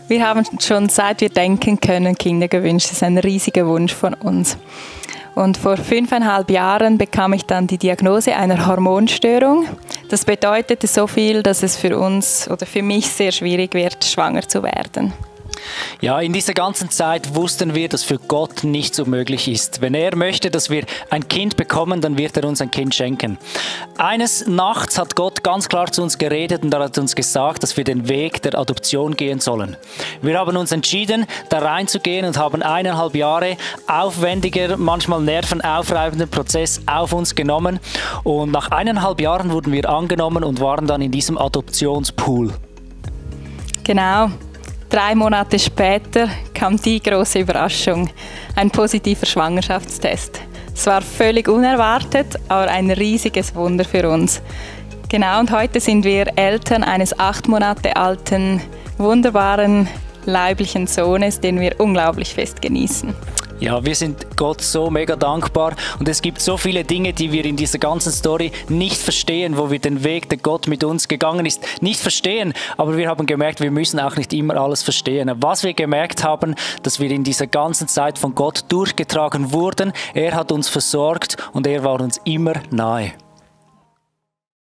Wir haben schon seit wir denken können Kinder gewünscht. Das ist ein riesiger Wunsch von uns. Und vor 5,5 Jahren bekam ich dann die Diagnose einer Hormonstörung. Das bedeutete so viel, dass es für uns oder für mich sehr schwierig wird, schwanger zu werden. Ja, in dieser ganzen Zeit wussten wir, dass für Gott nichts unmöglich ist. Wenn er möchte, dass wir ein Kind bekommen, dann wird er uns ein Kind schenken. Eines Nachts hat Gott ganz klar zu uns geredet und er hat uns gesagt, dass wir den Weg der Adoption gehen sollen. Wir haben uns entschieden, da reinzugehen und haben 1,5 Jahre aufwendiger, manchmal nervenaufreibenden Prozess auf uns genommen. Und nach 1,5 Jahren wurden wir angenommen und waren dann in diesem Adoptionspool. Genau. 3 Monate später kam die große Überraschung, ein positiver Schwangerschaftstest. Es war völlig unerwartet, aber ein riesiges Wunder für uns. Genau, und heute sind wir Eltern eines 8 Monate alten, wunderbaren, leiblichen Sohnes, den wir unglaublich fest genießen. Ja, wir sind Gott so mega dankbar und es gibt so viele Dinge, die wir in dieser ganzen Story nicht verstehen, wo wir den Weg, der Gott mit uns gegangen ist, nicht verstehen. Aber wir haben gemerkt, wir müssen auch nicht immer alles verstehen. Was wir gemerkt haben, dass wir in dieser ganzen Zeit von Gott durchgetragen wurden, er hat uns versorgt und er war uns immer nahe.